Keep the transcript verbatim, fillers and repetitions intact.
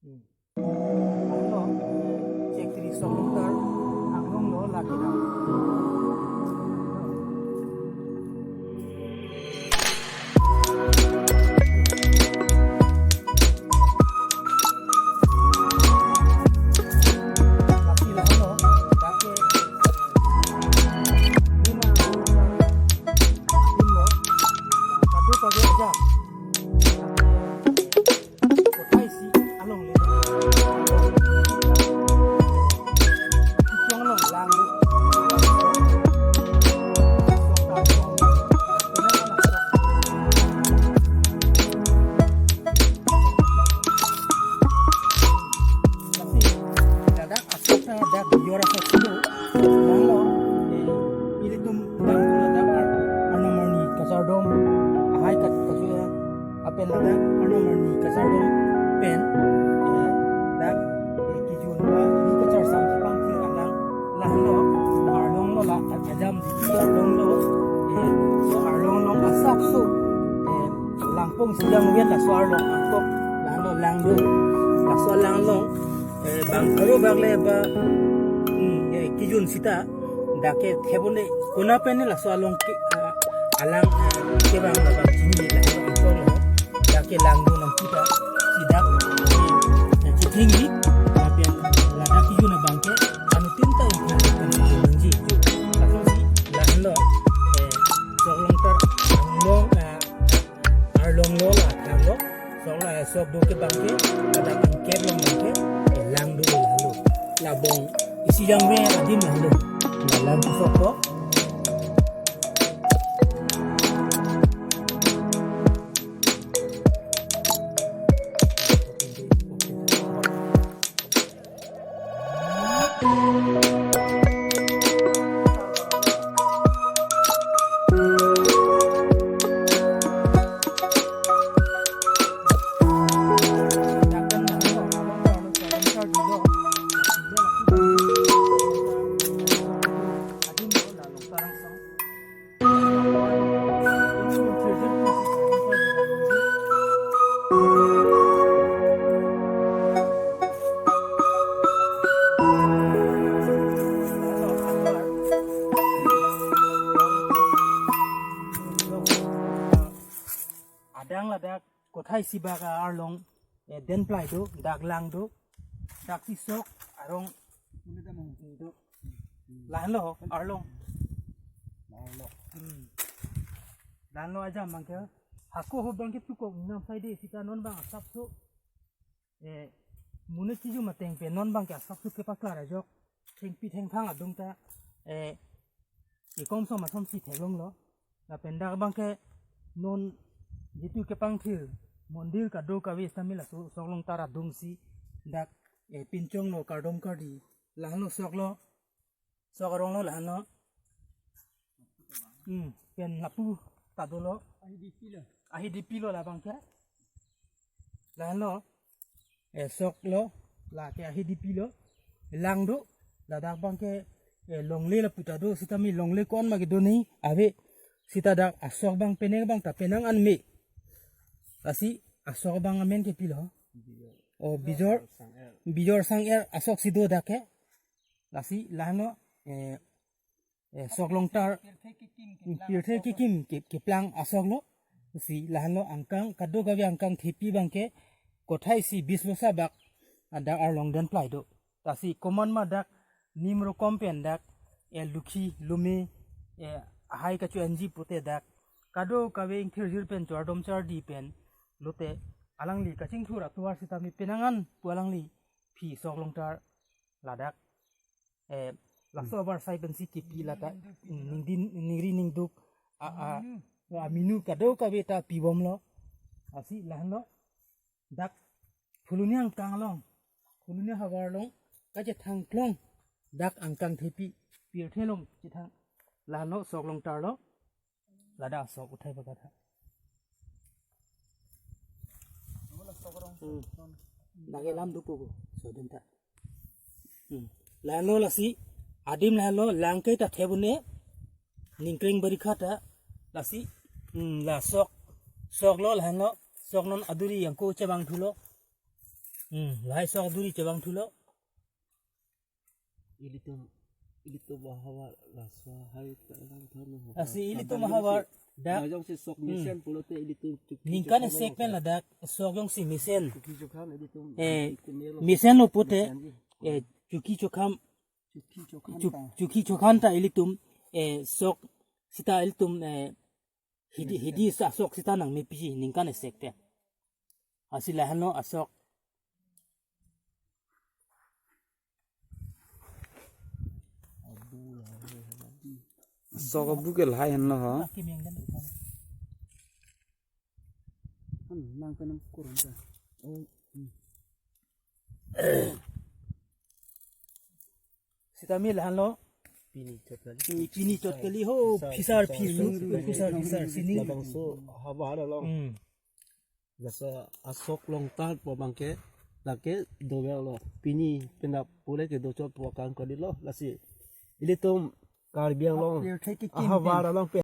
Hmm. Ano, chek tri Sok Longtar anglong lo lake na. Lasi la ano, lake, lima, lima, kado kado aja. Kothai si along le. Kechong along lang. Ladak asok ta dak bijor asok si do. Lang lo, eh, ilitum dam tu ladak ar-, arnam arni kachardom ahai kat kachu ya. Apen ladak arnam arni kachardom pen, eh, dak, eh, kijun ba ili kacharsam chepangthir alang, lang lo, arlong lo la, ajam di arlong lo, eh, so arlong along asap so, eh, langpong si jang ven laso arlong angkok, lang lo, lang lo, laso lang lo, eh, bang karo bang le ba, hmm, eh, kijun sita, dak ke thebon le, kona pen ne laso along ke, ah, alang, ah, kevang labang chini la along angkok lo, dak ke lang do nang kita, si dak, eh, chithing ni, lapen ladak kijun abang ke, anu tin ta ikan ikan nangji, laso si, lang lo, eh, Sok Longtar anglong, ah, arlong lo la thang lo, sok la sok do ke bang ke, pada angkep lo bang ke, eh, lang do la lo. Labong isi jang ve adim la lo. La lang sok lo. Adang ladak kothai si bak arlong, eh, den plai do, dak lang do, dak si sok arong do. Lahenlo arlong. Hmm. Lahenlo ajam bang ke. Hako ho bang ke tukok nam sai de sita non bang asap so. Eh, mune chiju mateng pen non bang ke asap so kepaklar ajok. Thengpi thengphang adung ta, eh, ikom som asom si theklong lo. Lapen dak bang ke non jitu kepangthir mondir kado kave sami laso Sok Longtar adung si dak, eh, pinchong lo kardom kardi. Lahenlo sok lo. Sok arong lo lahenlo. Hmm, pen lapu ta dolo. Ahi dipi lo. Ahi dipi lo labang ke. Lahenlo. Eh, sok lo. Lake ahi dipi lo. Lang do. Ladak bang ke, eh, longle lapu ta do. Sitame longle kon ma kedo ni. Ave. Sita dak asok bang penang bang ta penang an me. Lasi asok bang amen ke pilo. O bijor. Bijor sang er asok si do dak ke. Lasi lahenlo, eh, eh, Sok Longtar, pirthe kekim ke, keplang asok lo. Si lahenlo angkang, kado kave angkang thepi bang ke, kothai si bis lo sa bak, adak arlong den plai do. Lasi komat ma dak, nim rokom pen dak, eh, lukhi, lume, eh, ahai kachu enji pute dak. Kado kave ingthir jir pen chardom chardi pen, lote alangli kachingthur atovar sitame penang an pu alangli phi Sok Longtar ladak. Eh, laso abar sai pensi kipi lata, mm, ningdin, ningri ningduk, a, a, aminu kado kave ta pibom lo. Lasi lahenlo. Dak phuloni angkang along. Phuloni havar along. Kachethang klong. Dak angkang thepi. Pirthe along chethang. Lahenlo Sok Longtar lo. Ladak sok uthai pakatha. Hmm. Lake lam dupu ko, sodun ta. Hmm. Lahenlo lasi, adim lahenlo, lang ke ta thebune, ningkreng barikha ta, lasi, hmm, la sok, sok lo lahenlo, sok non aduri yang ko chabang thulo. Hmm, lahai sok duri chevang thulo. Ilitum, ilitum ahavar laso hai ta lang thon ho. Lasi ilitum ahavar dak, lajong si sok, hmm, mesen pulote ilitum chukhi ningkan chokha esek pen ladak sok jongsi mesen. Chukhi chokha ilitum, eh, ilitum mesen lo pulote, mesen ji, eh, chukhi chokham, chukhi chokham chuk-, ta, chukhi chokham ta ilitum, eh, sok sita ilitum, eh, hidi, hidi sa sok sita nangmepiji ningkan esek pen. Lasi lahenlo asok. Sok abu ke lahai henlo ho. Nang kenang kurang ta. Oh. Sitame lahenlo. Pini chot kali. Pini chot kali ho, phisar, phisar, phisar, phisar, phisar, sining. Labangso havar along. Hmm. Laso asok long ta po abang ke, lake doverlo. Pini penap pule ke dochot po akam kalilo. Lasi ilitum Karbi Anglong ahavar along pen